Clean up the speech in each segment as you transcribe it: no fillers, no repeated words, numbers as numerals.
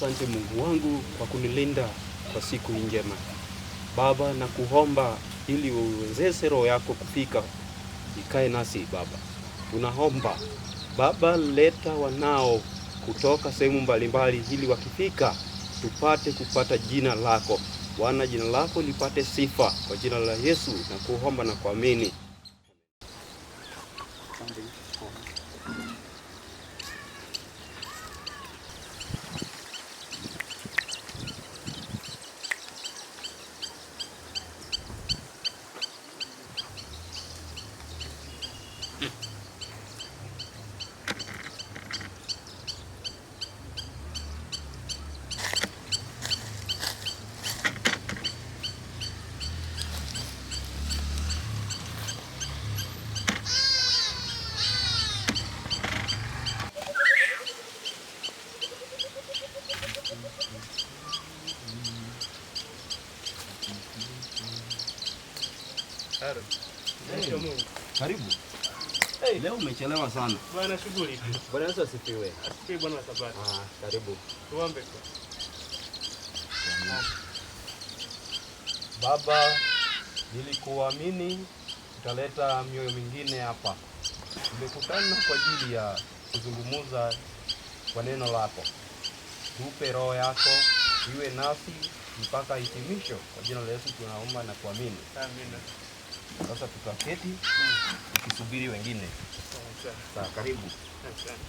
Asante Mungu wangu kwa kunilinda kwa siku hii njema. Baba, nakuomba ili uwezeshe roho yako kufika ikae nasi Baba. Tunaomba Baba, leta wanao kutoka sehemu mbalimbali, ili wakifika tupate kupata jina lako Bwana, jina lako lipate sifa kwa jina la Yesu na kuomba na kuamini. Karibu. Hey, leo umechelewa sana. Bwana shughuli. Bwana Yesu asifiwe. Asifiwe Bwana wa Sabato. Karibu. Tuombe. Baba, nilikuamini utaleta mioyo mingine hapa. Tumekutana kwa ajili ya kuzungumza kwa neno lako. Tupe roho yako iwe nasi mpaka hitimisho. Kwa jina la Yesu tunaomba na kuamini. Amina. Sasa tutaketi tukisubiri wengine. Sawa, karibu. Asante.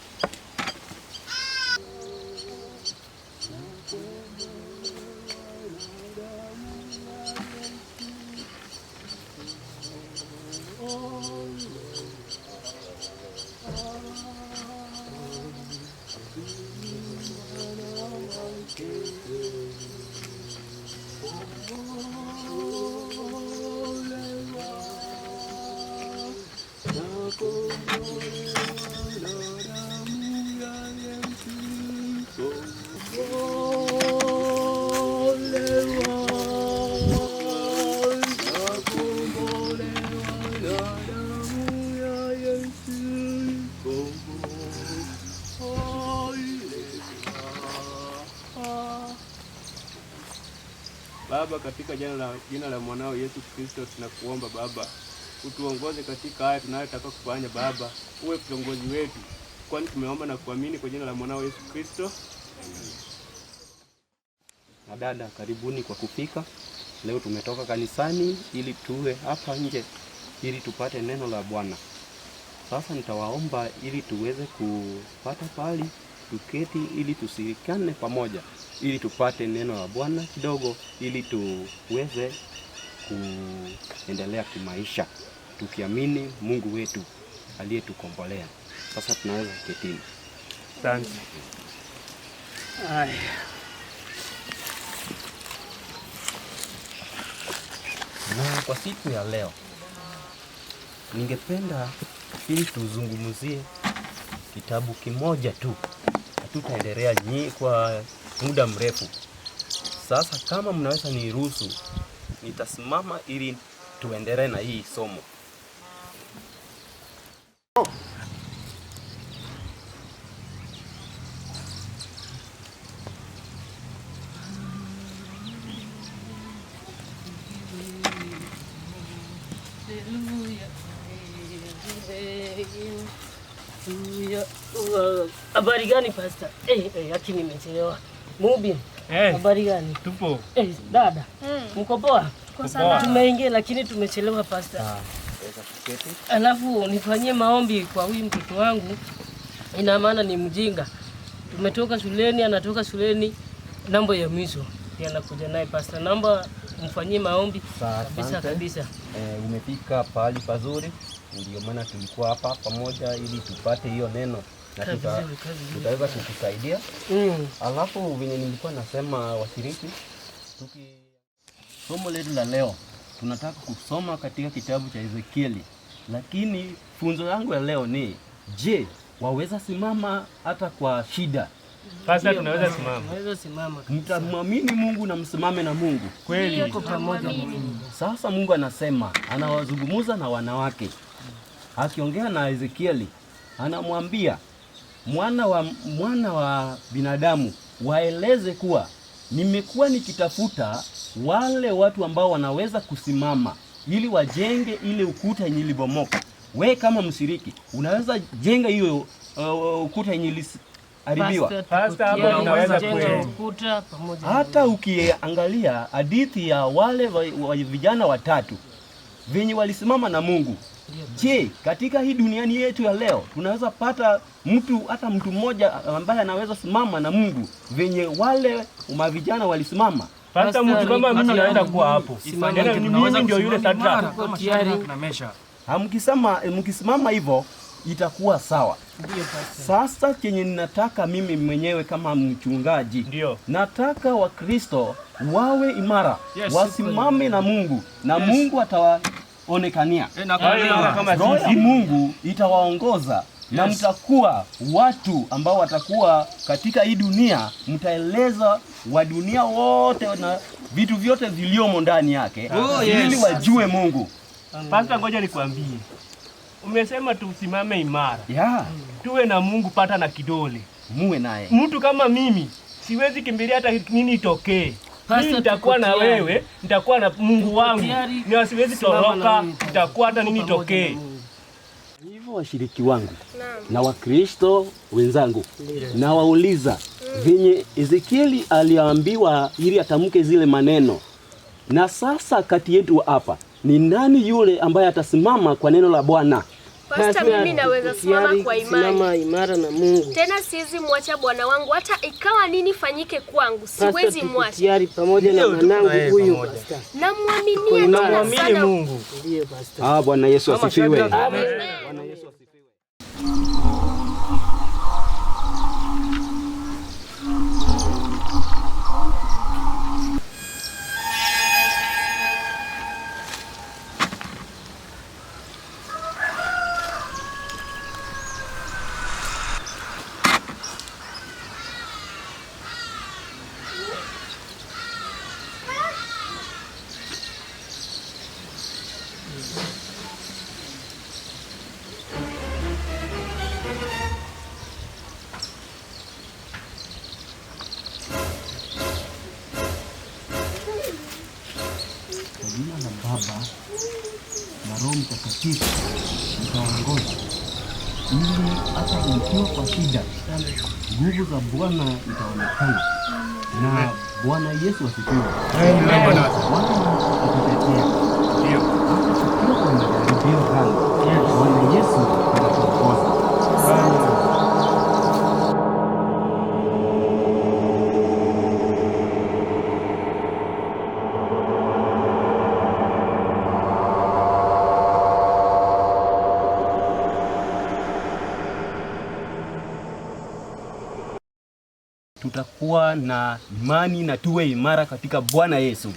Baba, katika jina la mwanao Yesu Kristo tunakuomba Baba, utuongoze katika haya tunayotaka kufanya Baba, uwe kiongozi wetu, kwani tumeomba na kuamini kwa jina la mwanao Yesu Kristo. Na dada, karibuni kwa kufika. Leo tumetoka kanisani ili tuwe hapa nje ili tupate neno la Bwana. Sasa nitawaomba ili tuweze kupata pahali tuketi ili tusirikane pamoja ili tupate neno la Bwana kidogo ili tuweze kuendelea kimaisha tukiamini Mungu wetu aliyetukombolea. Sasa tunaweza kuketini. Asante. Haya. Na kwa siku ya leo ningependa ili tuzungumzie kitabu kimoja tu, hatutaendelea kwa muda mrefu. Sasa kama mnaweza niruhusu, nitasimama ili tuendelee na hii somo. Habari gani pastor? Haki nimechelewa. Mubi. Habari gani? Tupo. Dada. Mko poa? Tuko poa. Tumeingia lakini tumechelewa pastor. Alafu nifanyie maombi kwa huyu mtoto wangu. Ina maana ni mjinga. Tumetoka shuleni, anatoka shuleni namba ya mwisho. Ndiye anakuja naye pastor. Naomba mfanyie maombi kabisa kabisa. Umefika pahali pazuri. Ndio maana tulikuwa hapa pamoja ili tupate hiyo neno na tutaweza kukusaidia. Alafu vile nilikuwa nasema washiriki, somo letu la leo tunataka kusoma katika kitabu cha Ezekieli, lakini funzo langu ya leo ni je, waweza simama hata kwa shida? Sasa tunaweza simama. Tunaweza simama kabisa. Mtamwamini Mungu na msimame na Mungu. Kweli. Tuko pamoja na Mungu. Sasa Mungu anasema, anawazungumza na wanawake. Akiongea na Ezekieli, anamwambia mwana wa binadamu, Waeleze kuwa nimekuwa nikitafuta wale watu ambao wanaweza kusimama ili wajenge ile ukuta yenye ilibomoka. We kama mshiriki unaweza jenga hiyo ukuta yenye iliharibiwa. Pastor, hapo tunaweza kujenga kweli. ukuta pamoja na Hata ukiangalia hadithi ya wale wa vijana watatu venye walisimama na Mungu. Je, katika hii duniani yetu ya leo tunaweza pata mtu hata mtu mmoja ambaye anaweza simama na Mungu venye wale mavijana walisimama? Pastor, mtu kama mimi naweza kuwa hapo. Simama. Tena ni mimi ndio yule Shadrach. Tuko tayari. Hamkisema, mkisimama hivyo itakuwa sawa. Ndio pastor. Sasa chenye ninataka mimi mwenyewe kama mchungaji, Ndio. nataka Wakristo wawe imara, wasimame na Mungu na Mungu atawaonekania. Kama Roho ya sisi. Mungu itawaongoza na mtakuwa watu ambao watakuwa katika hii dunia, mtaeleza wa dunia wote na vitu vyote viliomo ndani yake, ili wajue Mungu. Pastor, ngoja nikwambie. Umesema tusimame imara. Yeah, Tuwe na Mungu pata na kidole. muwe naye. Mtu kama mimi siwezi kimbilia hata nini itokee. Pastor, Mimi nitakuwa tuko na tayari. wewe, nitakuwa na Mungu Tuko wangu. tayari Na siwezi kusimama na toroka, wewe. nitakuwa hata nini Tuko pamoja na itokee. Mungu. Hivyo washiriki wangu na Wakristo wenzangu, nawauliza venye Ezekieli aliambiwa ili atamke zile maneno, na sasa kati yetu hapa ni nani yule ambaye atasimama kwa neno la Bwana? Pasta, mimi naweza simama Tayari kwa imani. kusimama imara na Mungu. Tena siwezi mwacha Bwana wangu hata ikawa nini fanyike kwangu, Pastor, siwezi tuko mwacha. tayari pamoja na mwanangu huyu pastor. Namwaminia tena sana. Ndiyo pastor. Ah, Bwana Yesu asifiwe. Amen. Bwana Yesu asifiwe. Kwa jina la Baba na Roho Mtakatifu nitaongoza, ili hata ukiwa kwa shida, nguvu za Bwana itaonekana. Na Bwana Yesu asifiwe. Bwana atatutetea hata tukiwa kwa majaribio haya, Bwana Yesu atatuongoza. Tutakuwa na imani na tuwe imara katika Bwana Yesu.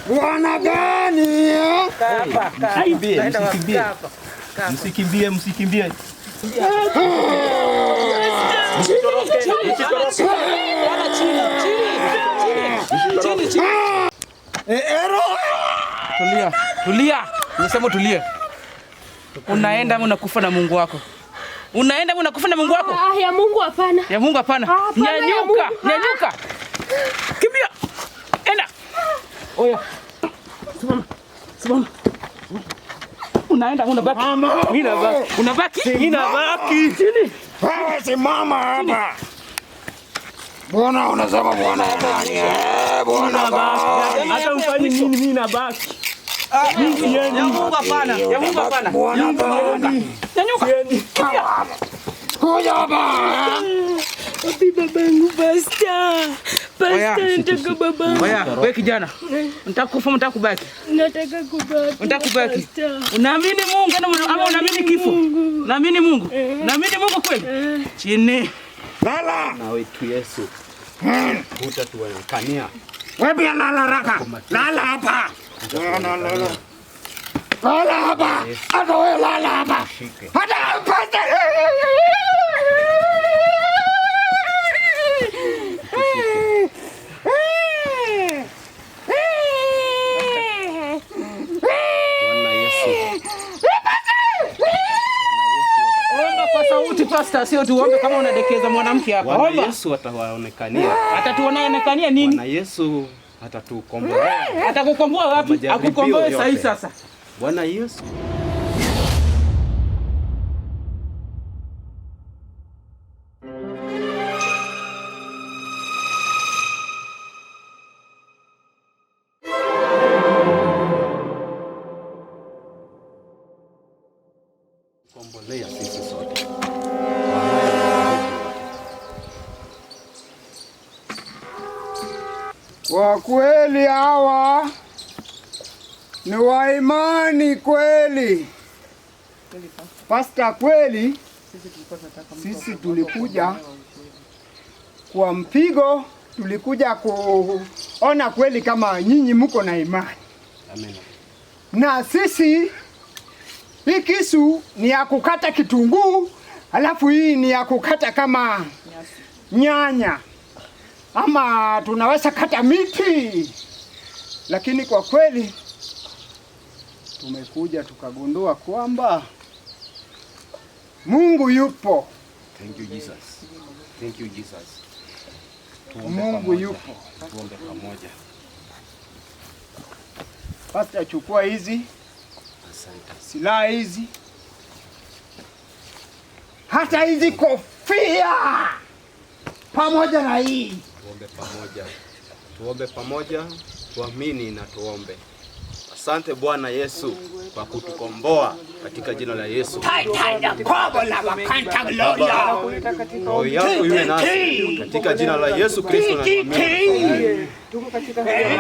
Bwana gani? Msikimbie, msikimbie. Msikimbie, msikimbie. Tulia, tulia. Nimesema tulie. Unaenda ama unakufa na Mungu wako? Unaenda ama unakufa na Mungu wako? Ah, ya Mungu hapana. Ya Mungu hapana. Ah, hapana, ya Nyanyuka, Mungu. nyanyuka. Kimbia. Enda. Oya. Simama. Simama. Unaenda ama unabaki? Mimi nabaki. Unabaki? Mimi nabaki. Chini. Wewe simama hapa. Bwana unasema Bwana gani? Bwana gani? Hata ufanye nini mimi nabaki. Ya Mungu hapana. Ya Mungu hapana. Bwana gani? Nyanyuka. Kuja hapa. Wapi babangu pastor? Oya. Pastor, nataka babangu. Oya, wewe kijana. Unataka kufa, unataka kubaki? Nataka kubaki. Unataka kubaki? Pastor. Unaamini Mungu ama unaamini kifo? Mungu. Unaamini Mungu? Unaamini Mungu kweli? Chini. Lala. Na wetu Yesu hutatuonekania. Wewe pia lala raka. Lala hapa. Lala, lala. Lala hapa. Hata wewe lala hapa. Hata pastor. Bwana Yesu. Omba kwa sauti pastor. Pastor, sio tuombe kama unadekeza mwanamke hapa. Bwana Omba. Yesu atawaonekania. Atatuonekania nini? Bwana Yesu atatukomboa. Atakukomboa wapi? Majaribio Akukomboe yote. sahi sasa. Bwana Yesu. Kombolea sisi sote. Kwa haya majaribu yote. Kwa kweli hawa ni wa imani kweli. Pasta, kweli sisi tulikuja kwa mpigo, tulikuja kuona kweli kama nyinyi mko na imani. Amen. Na sisi hii kisu ni ya kukata kitunguu, alafu hii ni ya kukata kama nyanya ama tunaweza kata miti, lakini kwa kweli tumekuja tukagundua kwamba Mungu yupo. Thank you Jesus. Thank you Jesus. Tuombe Mungu pamoja. yupo. Tuombe pamoja. Pastor, chukua hizi Asante. silaha hizi, hata hizi kofia pamoja na hii. Tuombe pamoja. Tuombe pamoja, tuamini na tuombe. Asante Bwana Yesu kwa kutukomboa katika jina la Yesu. Roho yako iwe nasi katika jina la Yesu Kristo na tuamini.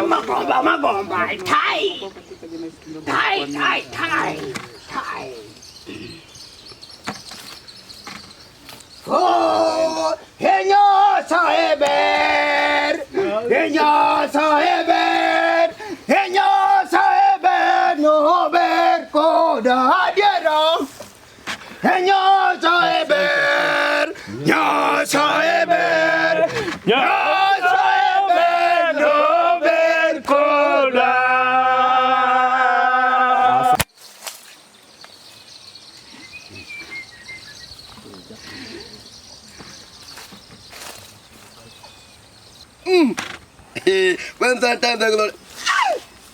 Magomba, magomba, tai tai tai tai tai. Oh, Henyo saeber, Henyo saeber, Henyo saeber, no ber koda adiera. Henyo saeber, Nyo saeber, Nyo saeber, no ber koda.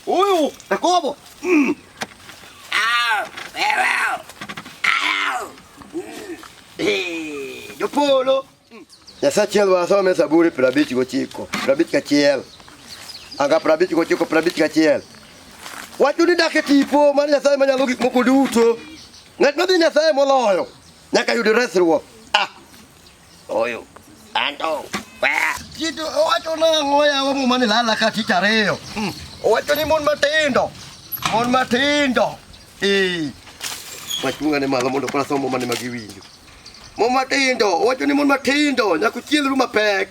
Huyu Yakobo. Jopolo. Nyasaye achiel wasome Zaburi 59, 51. Anga 59, 51. Wacho ni dak e tipo mar Nyasaye manyalo gik moko duto. Ng'at madhi Nyasaye moloyo nyaka yud resruok. Ah. Oyo. Anto. Kito owacho nang'o yawa muma ni lala ka tich ariyo. Owacho ni mon matindo. Mon matindo. Eh. Wachung'ane malo mondo koro asom muma ni magiwinjo. Mon matindo, owacho ni mon matindo nyaka uchielru mapek.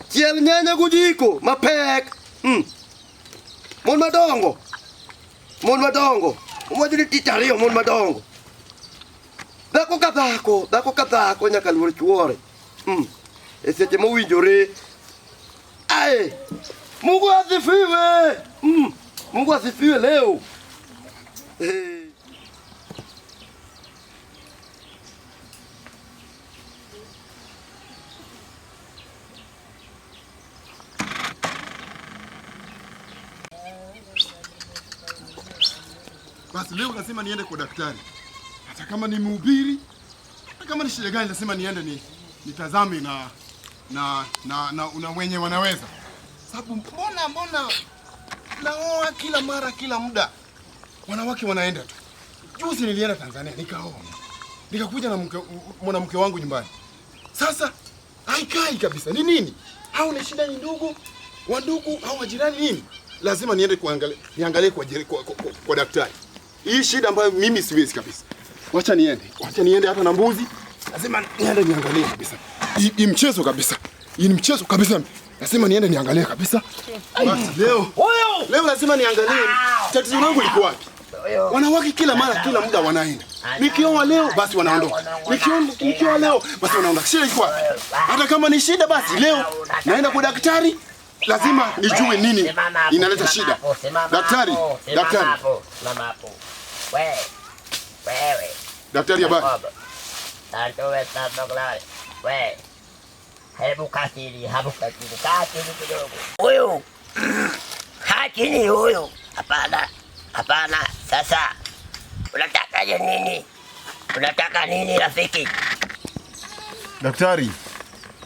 Chiel nyanya gojiko mapek. Mon madongo. Mon madongo. Owacho ni tich ariyo mon madongo. Dhako ka dhako, dhako ka dhako nyaka luor chuore. E seche mowinjore. Ae! Mungu asifiwe. Mungu asifiwe leo. Basi leo lazima niende kwa daktari. Hata kama ni mhubiri, hata kama ni shida gani lazima niende ni nitazame na wenye wanaweza. Sababu mbona naoa kila mara kila muda. Wanawake wanaenda tu. Juzi nilienda Tanzania nikaoa. Nikakuja na mwanamke wangu nyumbani. Sasa haikai kabisa. Ni nini? Hao ni shida ni ndugu, wandugu au majirani nini? Lazima niende kuangalia, niangalie kwa daktari. Hii shida ambayo mimi siwezi kabisa. Wacha niende. Wacha niende hata na mbuzi. Lazima niende niangalie kabisa. Hii mchezo kabisa. Hii ni mchezo kabisa. Lazima niende niangalie kabisa. Basi leo. Leo lazima niangalie tatizo langu liko wapi. Wanawake kila mara kila muda wanaenda. Nikioa leo basi wanaondoka. Nikioa leo basi wanaondoka. Shida iko wapi? Hata kama ni shida basi leo naenda kwa daktari. Lazima nijue nini inaleta shida. Daktari, daktari. Mama hapo. Wewe. Wewe. Daktari habari. We. Hebu kaa chini, hapo kaa chini, kaa chini kidogo. Huyu. Kaa chini huyu. Hapana. Hapana. Sasa unataka nini? Unataka nini rafiki? Daktari.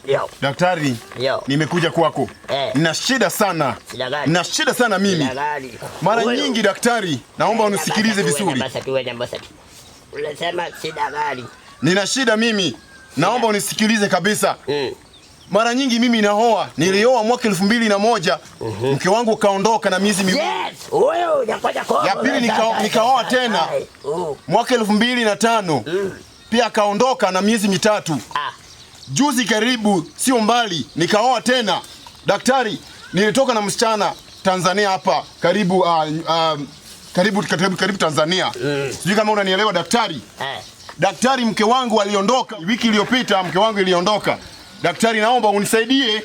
Yo. Daktari. Yo. Nimekuja kwako. Nina shida sana. Shida gani? Nina shida sana mimi. Shida gani? Mara nyingi daktari, naomba unisikilize vizuri. Unasema shida gani? Nina shida mimi. Naomba unisikilize kabisa. Mara nyingi mimi naoa. Nilioa mwaka 2001. Mke wangu kaondoka na miezi miwili. Yes, huyo Ya pili nikaoa tena mwaka 2005. Pia kaondoka na miezi mitatu. Juzi karibu sio mbali nikaoa tena. Daktari, nilitoka na msichana Tanzania hapa karibu karibu Tanzania. Sijui kama unanielewa daktari. Daktari, mke wangu aliondoka wiki iliyopita, mke wangu iliondoka. Daktari, naomba unisaidie.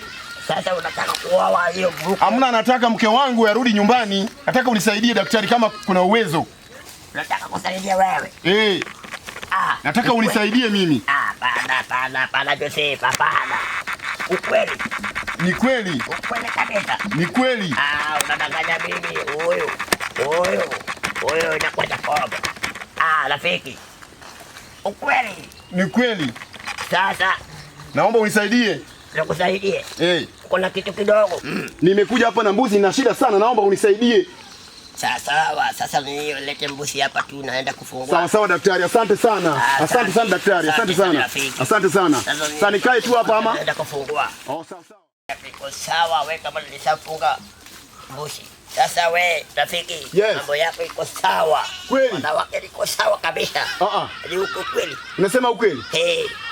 Sasa unataka kuoa hiyo mke? Hamna, nataka mke wangu arudi nyumbani. Nataka unisaidie daktari kama kuna uwezo. Unataka kusaidia wewe? Nataka unisaidie mimi. Hapana, hapana Joseph, hapana. Ukweli. Ni kweli. Ukweli kabisa. Ni kweli. Unadanganya mimi huyu. Huyu. Huyu inakwenda kombe. Rafiki. Ukweli. Ni kweli. Sasa naomba unisaidie. Nikusaidie? Kuna kitu kidogo. Nimekuja hapa na mbuzi na shida sana, naomba unisaidie. Sawa, sasa nilete mbuzi hapa tu naenda kufungua. Sawa sawa daktari, asante sana. Asante sana daktari, asante sana. Asante sana. Sasa nikae tu hapa ama? Naenda kufungua. Oh, sawa sawa. Iko sawa, wewe kama nilishafunga mbuzi. Sasa we rafiki, mambo yako iko sawa. Kweli? Wanawake iko sawa kabisa. Ni uko kweli. Unasema ukweli?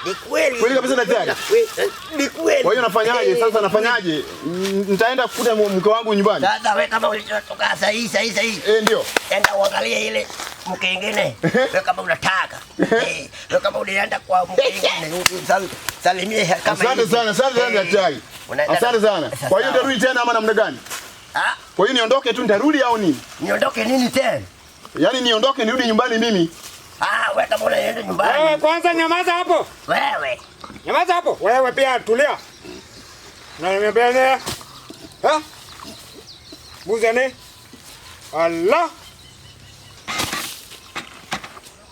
Ni kweli. Kweli kabisa daktari? Ni kweli. Kwa hiyo nafanyaje sasa, nafanyaje? Nitaenda kukuta mke wangu nyumbani. Sasa we kama ulitoka saa hii. Ndio. Enda uangalie ile mke mwingine. Wewe kama unataka. Wewe kama ulienda kwa mke mwingine, salimie kama. Asante sana, asante sana daktari. Asante sana. Kwa hiyo ndarudi tena ama namna gani? Kwa hiyo niondoke tu nitarudi au nini? Niondoke nini tena? Yaani niondoke nirudi nyumbani mimi. Wewe kama unaenda nyumbani. Wewe kwanza nyamaza hapo. Wewe. Nyamaza hapo. Wewe pia tulia. Na nimeambia nini? Mbuzi ni? Allah.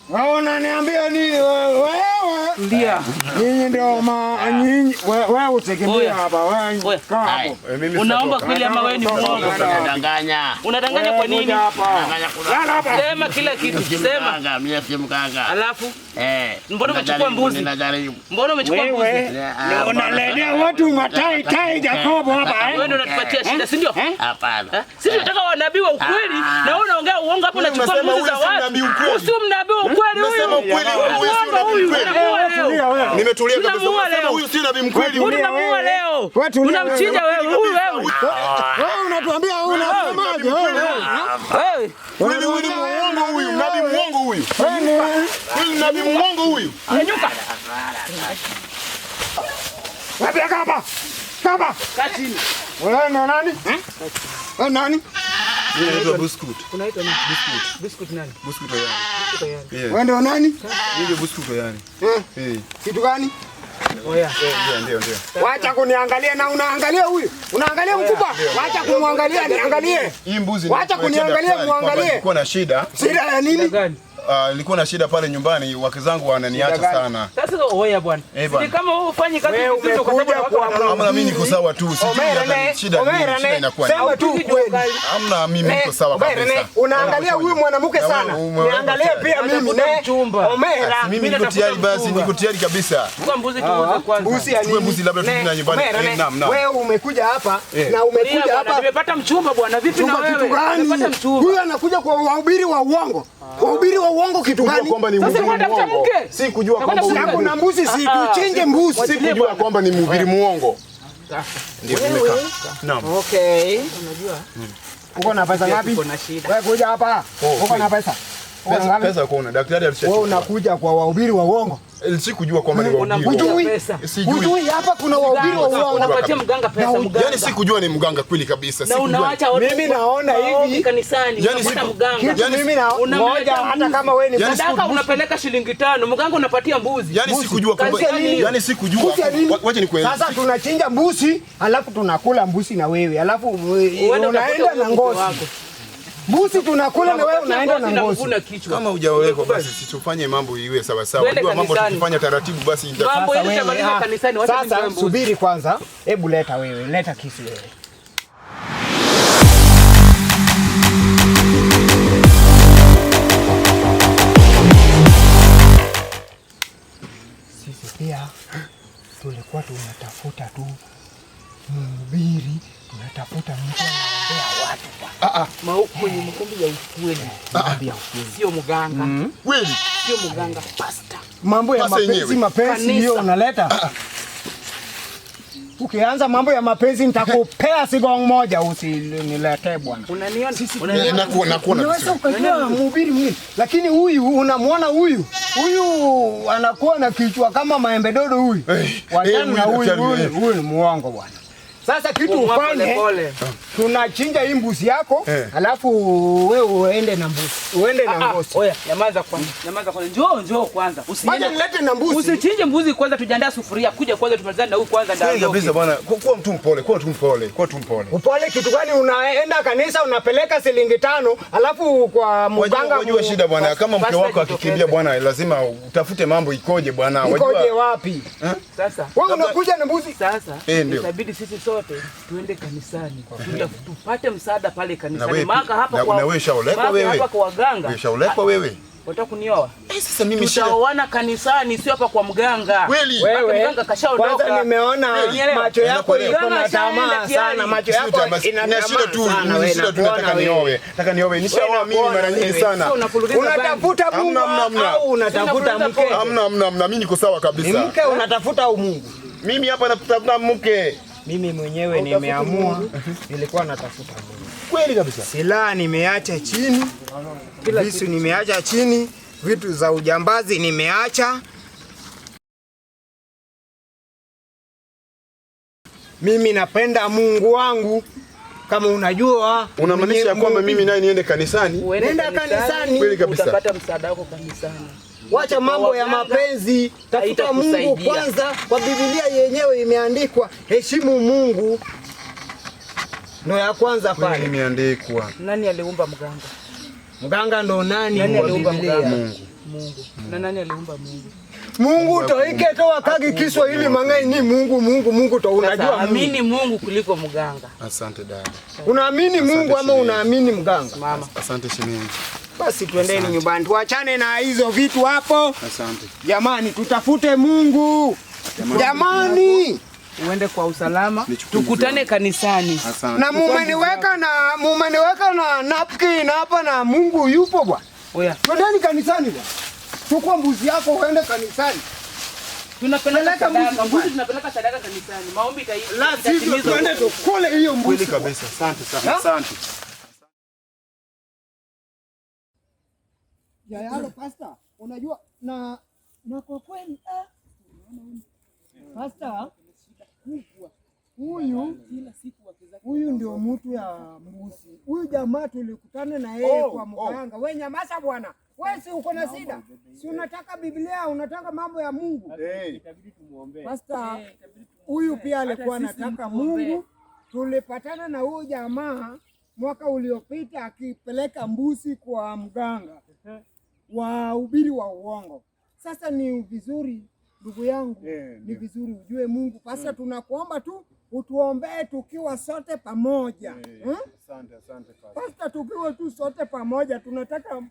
Wewe unaniambia nini wewe? Tulia. Nyinyi ndio nyinyi wewe usikimbie hapa wewe. Kaa hapo. Unaomba kweli ama wewe ni mwongo? Unadanganya. Unadanganya kwa nini? Sema kila kitu. Sema. Mimi si mganga. Alafu mbona umechukua mbuzi? Mbona umechukua mbuzi? Wewe unaletea watu matai tai Jacobo hapa. Wewe ndio unatupatia shida, si ndio? Hapana. Sisi tunataka wanabii wa ukweli na wewe unaongea uongo hapo, unachukua mbuzi za watu. Usio mnabii wa ukweli huyu. Unasema ukweli huyu si nabii mkweli. Nimetulia kabisa. Unasema huyu si nabii mkweli. Unamuua leo. Unamchinja wewe huyu wewe. Wewe unatuambia unasemaje wewe? Wewe. Kweli huyu ni muongo huyu, nabii muongo huyu. Kweli nabii muongo huyu. Anyuka. Wapi hapa? Kaba. Kaa chini. Wewe ni nani? Wewe nani? Mimi naitwa Buskut. Unaitwa nani? Buskut. Buskut nani? Buskut yani. Wewe ndio nani? Mimi ndio Buskut yani. Kitu gani? Oya. Ndio. Wacha kuniangalia na unaangalia huyu. Unaangalia mkubwa. Wacha kumwangalia, niangalie. Hii mbuzi. Wacha kuniangalia, muangalie. Nilikuwa na shida. Shida ya nini? Nilikuwa na shida pale nyumbani, wake zangu wananiacha sana. Sasa oya bwana. Si kama wewe ufanye kazi vizuri kwa sababu wako hamna, mimi niko sawa tu. Sijui hata shida nini, shida inakuwa nini. Sema tu ukweli. Hamna, mimi niko sawa kabisa. Unaangalia huyu mwanamke sana. Niangalie pia mimi ne. Omera. Mimi niko tayari basi, niko tayari kabisa. Kwa mbuzi tuuze kwanza. Mbuzi ya nini? Mbuzi labda tujina nyumbani. Naam. Wewe umekuja hapa na umekuja hapa. Nimepata mchumba bwana, vipi na wewe? Nimepata mchumba. Huyu anakuja kwa wahubiri wa uongo. Wahubiri wa uongo kitu gani? Kwamba ni Sasa unatafuta mke? Si kujua kwamba kuna mbuzi, si tuchinje mbuzi. Si kujua kwamba ni mhubiri muongo. Ndio nimekaa. Naam. Okay. Unajua? Uko na pesa ngapi? Wewe kuja hapa. Uko na pesa? Pesa, pesa hakuna. Daktari Wewe alishachukua. unakuja kwa wahubiri wa uongo. Sikujua kwamba ni wahubiri. Hujui? Pesa. Sijui. Hujui hapa kuna wahubiri wa uongo. Unapatia mganga pesa mganga. Yaani sikujua ni mganga kweli kabisa. Na Sikujua. unaacha watu Mimi naona maombi hivi. kanisani, Yaani unakuta mganga. Kitu Yaani mimi na unamletea ngoja hata mbuzi. kama wewe ni Yaani Sadaka unapeleka shilingi 5, mganga unapatia mbuzi. Yaani sikujua kwamba Kazi ya nini? yaani sikujua. Mbuzi ya nini? Wacha nikueleze. Sasa tunachinja mbuzi, alafu tunakula mbuzi na wewe, alafu Uende utafute unaenda na huyo mke ngozi. wako. Mbuzi tunakula na wewe Unapatia unaenda na ngozi ngozi. kuvuna kichwa. Kama hujaolekwa basi situfanye mambo iwe sawa sawa. Twende Unajua mambo kanisani. tukifanya taratibu basi Mambo Sasa yetu wewe, tutamaliza kanisani, wacha mimi sasa nitoe mbuzi. subiri kwanza, hebu leta wewe, leta kisu wewe. Sisi pia tulikuwa tunatafuta tu mhubiri, tunatafuta mtu anaombea watu bwana. Kwenye maombi ya ukweli. Maombi ya ukweli. Sio mganga. Kweli. Sio mganga, pastor. Mambo ya Sasa mapenzi, yenyewe. mapenzi Kanisa. hiyo unaleta. Ukianza mambo ya mapenzi nitakupea sigong moja, usiniletee bwana. Unaniona? Eh, Unaniona? Nakuona Unaweza vizuri. ukajua mhubiri mwingine, lakini huyu unamwona huyu huyu anakuwa na kichwa kama maembe dodo huyu. Eh, Wachana eh, na huyu huyu, daktari, huyu eh. huyu ni muongo bwana. Sasa kitu Pumua ufanye, pole pole. tunachinja hii mbuzi yako, Eh. alafu wewe uende na mbuzi, uende na ngozi. Oya, nyamaza kwanza. Nyamaza kwanza. Njoo, njoo kwanza. Wacha Usiende. nilete na mbuzi. Usichinje mbuzi kwanza, tujiandaa sufuria. Kuja kwanza tumalizane na huyu kwanza ndio. Kweli kabisa bwana. Kuwa mtu mpole, kuwa tu mpole, kuwa tu mpole. Upole kitu gani? Unaenda kanisa unapeleka shilingi 5 alafu kwa mganga Wajua shida bwana, kama mke Pastor wako akikimbia jitokeze. bwana, lazima utafute mambo ikoje bwana. ikoje Wajua wapi? Sasa. Wewe unakuja na mbuzi. Sasa Eh, ndio. itabidi sisi sote tuende kanisani tupate msaada pale Na kanisani. wewe Maka hapa na, kwa na wewe shaolekwa maka wewe. hapa kwa waganga. Wewe shaolekwa wewe. Wataka kunioa? Eh, sasa mimi shida. Tutaoana kanisani, sio hapa kwa mganga. Kweli. Maka Wewe mganga kashaondoka. kwanza nimeona Unielewa? macho yako Nakuelewa. iko na Mganga ashaenda tamaa tayari. sana, macho Sio yako tamaa, ina nina shida tu, tamaa sana nina wewe, shida tu nakuona nataka wewe. niowe. Nataka niowe. Nishaoa mimi mara nyingi wewe. sana. Sio unapuliza bangi. Unatafuta Mungu Hamna, hamna, hamna. au unatafuta Unapuliza mke? pombe. Hamna, hamna, hamna. Mimi niko sawa Ni kabisa. mke unatafuta au Mungu? Mimi hapa natafuta mke. Mimi mwenyewe nimeamua, nilikuwa natafuta Mungu. Kweli kabisa. Silaha nimeacha chini, visu nimeacha chini, vitu za ujambazi nimeacha. Mimi napenda Mungu wangu, kama unajua. Unamaanisha mwenye- kwamba mimi naye niende kanisani? Uende Nenda kanisani. Kweli kabisa. Utapata msaada wako kanisani. Wacha mambo ya Waganga mapenzi, tafuta Mungu haitakusaidia. kwanza. Kwa Biblia yenyewe imeandikwa heshimu Mungu, ndo ya kwanza Kweli pale. imeandikwa. Nani aliumba mganga? Mganga ndo nani? Nani Wa aliumba Biblia? mganga? Mungu. Na nani aliumba Mungu? Mungu toike toa kagi Kiswahili mangai ni Mungu Mungu Mungu to Sasa unajua Mungu. amini Mungu kuliko mganga. Asante dada. Unaamini Mungu ama shemeji. unaamini mganga? Mama. Asante shemeji. Basi twendeni nyumbani tuachane na hizo vitu hapo. Asante. Jamani, tutafute Mungu. Jamani, Uende kwa usalama. Nichukue Tukutane kanisani. Asante. na mumeniweka na napkin hapa na Mungu yupo bwana. Oya. Twendeni kanisani bwana. Chukua mbuzi yako uende kanisani. Tunapeleka Peleka mbuzi sadaka. Mbuzi nyumbani. tunapeleka sadaka kanisani. Maombi La sivyo itatimizwa. twende tukule hiyo mbuzi. Kweli kabisa. Asante sana. Ha? Asante. Yayalo pasta, unajua na kwa kweli pasta huyu huyu ndio mtu ya mbuzi. Huyu jamaa tulikutana na yeye kwa mganga. We nyamaza bwana, we si uko na shida? Si unataka Biblia, unataka mambo ya Mungu. Pasta huyu pia alikuwa anataka Mungu. Tulipatana na huyu jamaa mwaka uliopita akipeleka mbuzi kwa mganga wahubiri wa uongo. Sasa ni vizuri ndugu yangu, ni vizuri ujue Mungu. Pasta, tunakuomba tu utuombee tukiwa sote pamoja, hmm? Asante, asante pastor. Pasta, tukiwa tu sote pamoja, tunataka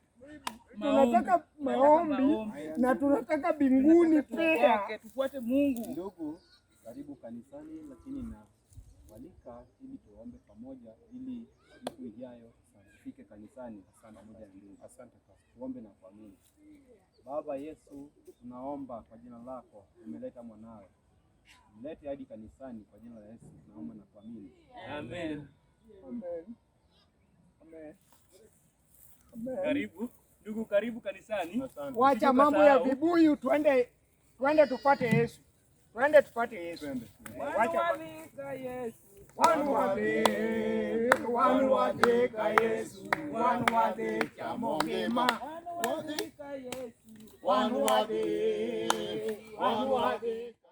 maombi na tunataka mbinguni pia. Tufuate Mungu. Ndugu, karibu kanisani, lakini na walika ili tuombe pamoja, ili siku ijayo tufike kanisani pamoja na ndugu. Asante pastor. Tuombe na kuamini. Baba Yesu, tunaomba kwa jina lako, umeleta mwanawe, mlete hadi kanisani kwa jina la Yesu, tunaomba na kuamini. Amen. Amen. Amen. Amen. Karibu. Ndugu, karibu kanisani. Wacha mambo ya vibuyu, twende twende tupate Yesu. Twende tupate Yesu. Wacha Wanu wadhika Yesu, wanu wadhika mongima, wanu wadhika, wanu wadhika.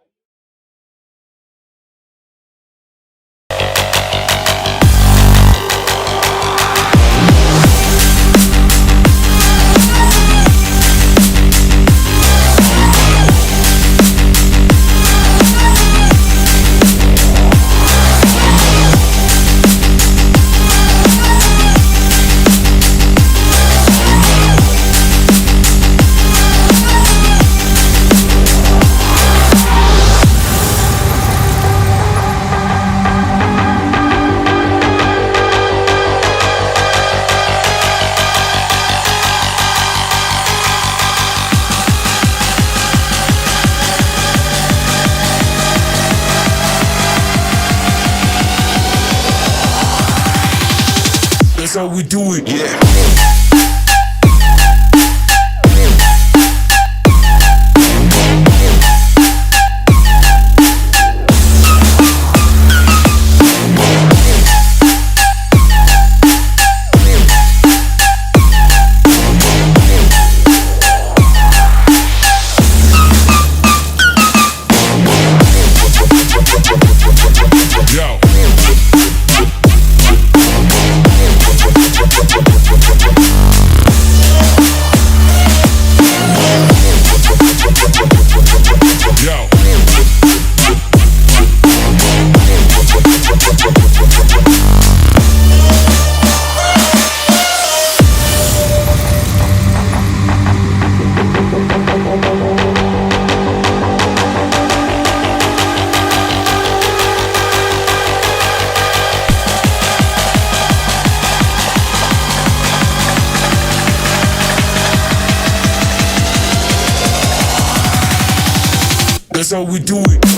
That's how we do it, yeah. Yo. Yo. That's how we do it.